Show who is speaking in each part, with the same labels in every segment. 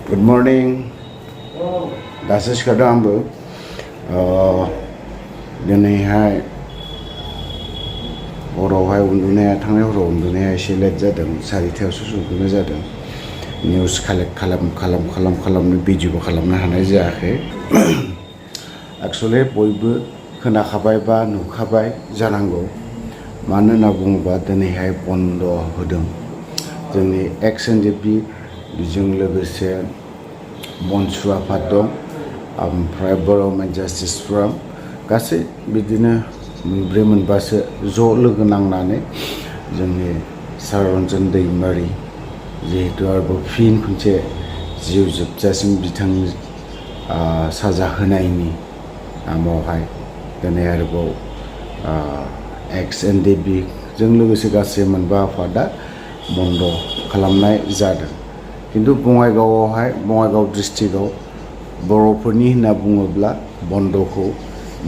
Speaker 1: Good morning. दासो सिखारदों आंबो दिनैहाय हरावहाय उन्दुनाया थांनाय हराव उन्दुनाया एसे लेट जादों 4टायावसो उन्दुनाय जादों निउज कालेक्ट खालामनो भिडिअबो खालामनो हानाय जायाखै एक्चुअली बयबो खोनाखाबाय बा नुखाबाय जानांगौ मानो होनना बुङोबा दिनैहाय बन्द होदों जोंनि एक्स-एन-डि-पि बेजों लोगोसे बनसु आफाद दं ओमफ्राय बर' जास्टिस फराम गासै बिदिनो मोनब्रै मोनबासो ज' लोगो नांनानै जोंनि सार रन्जन दैमारि जिहेतु आरोबाव फिन खनसे जिउ जोबजासिम बिथांनि साजा होनायनि नामावहाय दिनै आरोबाव एक्स-एन-डि-पि जों लोगोसे गासै मोनबा आफादा बन्द खालामनाय जादों किन्तु बङाइगाव डिस्ट्रिक्टआव बर'फोरनि होनना बुङोब्ला बन्दखौ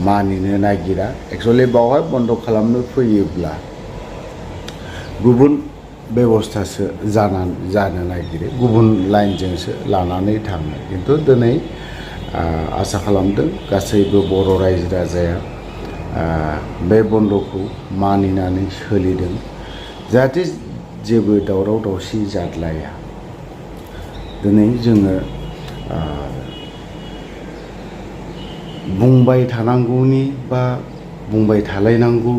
Speaker 1: मानिनो नागिरा एक्चुअली बावहाय बन्द खालामनो फैयोब्ला गुबुन बेबस्थासो जानो नागिरो गुबुन लाइनजोंसो लानानै थाङो किन्तु दिनै आसा खालामदों गासैबो बर' रायजो राजाया बे बन्दखौ मानिनानै सोलिदों जाहाथे जेबो दावराव दावसि जाद्लाया दिनै जोङो बुंबाय थानांगौनि बा बुंबाय थालायनांगौ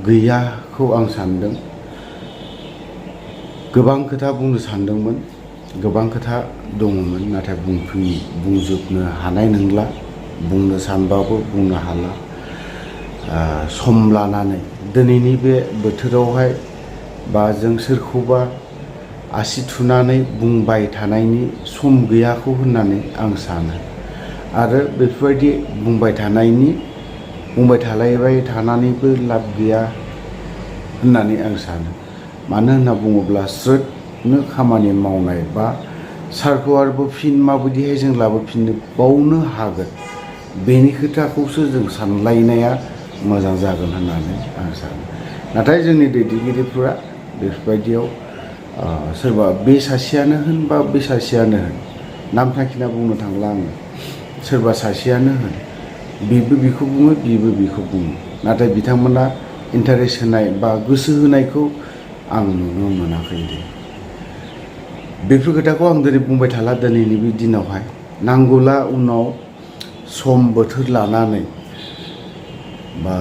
Speaker 1: गैयाखौ आं सानदों गोबां खोथा बुंनो सानदोंमोन गोबां खोथा दङमोन नाथाय बुंजोबनो हानाय नंला बुंनो सानबाबो बुंनो हाला सम लानानै दिनैनि बे बोथोरावहाय बा जों सोरखौबा आसि थुनानै बुंबाय थानायनि सम गैयाखौ होननानै आं सानो आरो बेफोरबायदि बुंबाय थालायबाय थानानैबो लाब गैया होननानै आं सानो मानो होनना बुङोब्ला स्रोदनो खामानि मावनाय बा सारखौ आरोबाव फिन माबायदिहाय जों लाबोफिननो बावनो हागोन बेनि खोथाखौसो जों सानलायनाया मोजां जागोन होननानै आं सानो नाथाय जोंनि दैदेनगिरिफोरा बेफोरबायदियाव सोरबा बे सासेयानो होन बा बे सासेयानो होन नाम थांखिना बुंनो थांला आङो सोरबा सासेयानो होन बेबो बेखौ बुङो बेबो बेखौ बुङो नाथाय बिथांमोना इन्टारेस्ट होनाय बा गोसो होनायखौ आं नुनो मोनाखै दे बेफोर खोथाखौ आं दिनै बुंबाय थाला दिनैनि बे दिनावहाय नांगौला उनाव सम बोथोर लानानै बा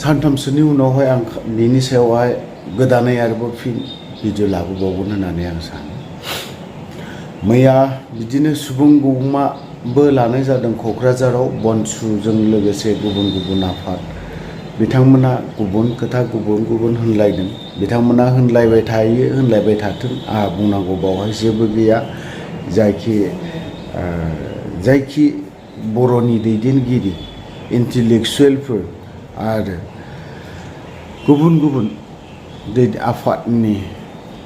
Speaker 1: सानथामसोनि उनावहाय आं बेनि सायावहाय गोदानै आरोबाव फिन भिडिअ लाबोबावगोन होननानै आं सानो मैया बिदिनो सुबुं गौमाबो लानाय जादों क'क्राझाराव बनसुजों लोगोसे गुबुन आफाद बिथांमोना गुबुन खोथा गुबुन होनलायदों बिथांमोना होनलायबाय थाथों आंहा बुंनांगौ बावहाय जेबो गैया जायखि बर'नि दैदेनगिरि इन्टेलेक्सुवेलफोर आरो गुबुन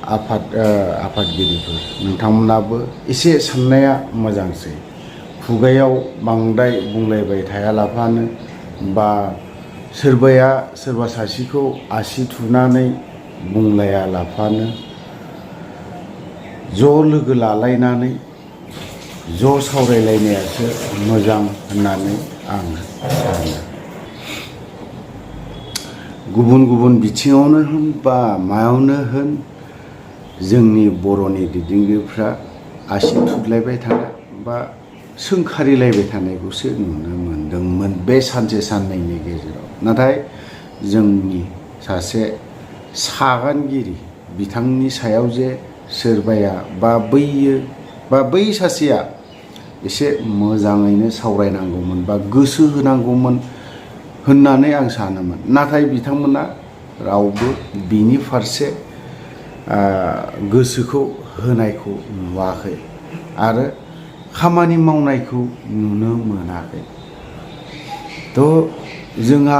Speaker 1: आफादगिरिफोर नोंथांमोनाबो एसे साननाया मोजांसै खुगायाव बांद्राय बुंलायबाय थायालाफानो बा सोरबा सासेखौ आसि थुनानै बुंलायालाफानो ज' लोगो लालायनानै ज' सावरायलायनायासो मोजां होननानै आं सानो गुबुन बिथिङावनो होन बा मायावनो होन जोंनि बर'नि दैदेनगिरिफ्रा आसि थुलायबाय थानाय बा सोंखारिलायबाय थानायखौसो नुनो मोनदोंमोन बे सानसे साननैनि गेजेराव नाथाय जोंनि सासे सागानगिरि बिथांनि सायाव जे सोरबाया बा बै सासेया एसे मोजाङैनो सावरायनांगौमोन बा गोसो होनांगौमोन होननानै आं सानोमोन नाथाय बिथांमोना रावबो बिनि फारसे गोसोखौ होनायखौ नुवाखै आरो खामानि मावनायखौ नुनो मोनाखै थ' जोंहा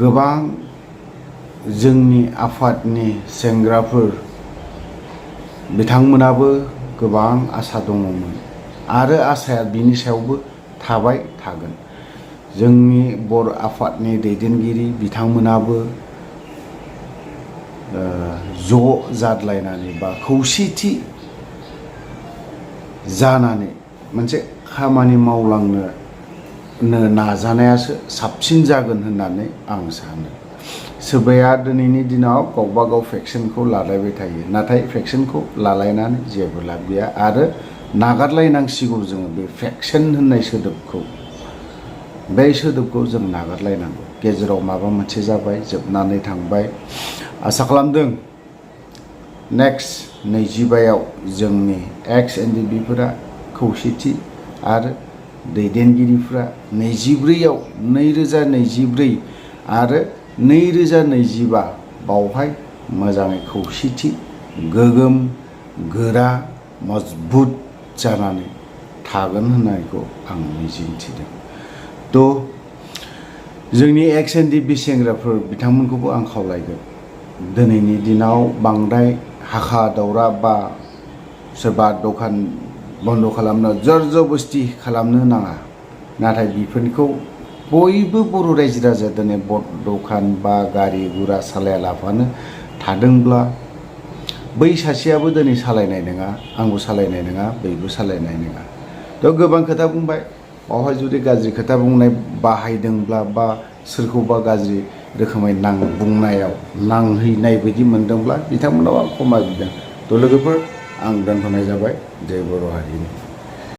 Speaker 1: गोबां जोंनि आफादनि सेंग्राफोर बिथांमोनाबो गोबां आसा दङमोन आरो आसाया बिनि सायावबो थाबाय थागोन जोंनि बर' आफादनि दैदेनगिरि बिथांमोनाबो ज' जादलायनानै बा खौसेथि जानानै मोनसे खामानि मावलांनो नाजानायासो साबसिन जागोन होननानै आं सानो। सोरबाया दिनैनि दिनाव गावबा गाव भेक्सिनखौ लालायबाय थायो, नाथाय भेक्सिनखौ लालायनानै जेबो लाब गैया आरो नागारलायनांसिगौ जोङो बे भेक्सिन होननाय सोदोबखौ। बे सोदोबखौ जों नागारलायनांगौ। गेजेराव माबा मोनसे जाबाय, जोबनानै थांबाय। आसा खालामदों नेक्स्ट 25आव जोंनि एक्स-एनडिबिफोरा खौसेथि आरो दैदेनगिरिफ्रा 24आव 2024 आरो 2025 बावहाय मोजाङै खौसेथि, गोगोम, गोरा, मजबुत जानानै थागोन होननायखौ आं मिजिंथिदों। जोंनि एक्स-एनडिबि सेंग्राफोर बिथांमोनखौबो आं खावलायगोन, दिनैनि दिनाव बांद्राय हाखा दावरा बा सोरबा दखान बन्द' खालामनो जर-जबस्ति खालामनो नाङा। नाथाय बेफोरखौ बयबो बर' रायजो राजा दिनै दखान बा गारि गुरा सालायालाबानो थादोंब्ला बै सासेयाबो दिनै सालायनाय नङा, आंबो सालायनाय नङा, बैबो सालायनाय नङा। गोबां खोथा बुंबाय, बावहाय जुदि गाज्रि खोथा बुंनाय बाहायदोंब्ला बा सोरखौबा गाज्रि रोखोमै बुंनायाव नांहैनाय बायदि मोनदोंब्ला बिथांमोनाव आं क्षमा बिदों। लोगोफोर, आं दोनथ'नाय जाबाय। जय बर' हारिनि।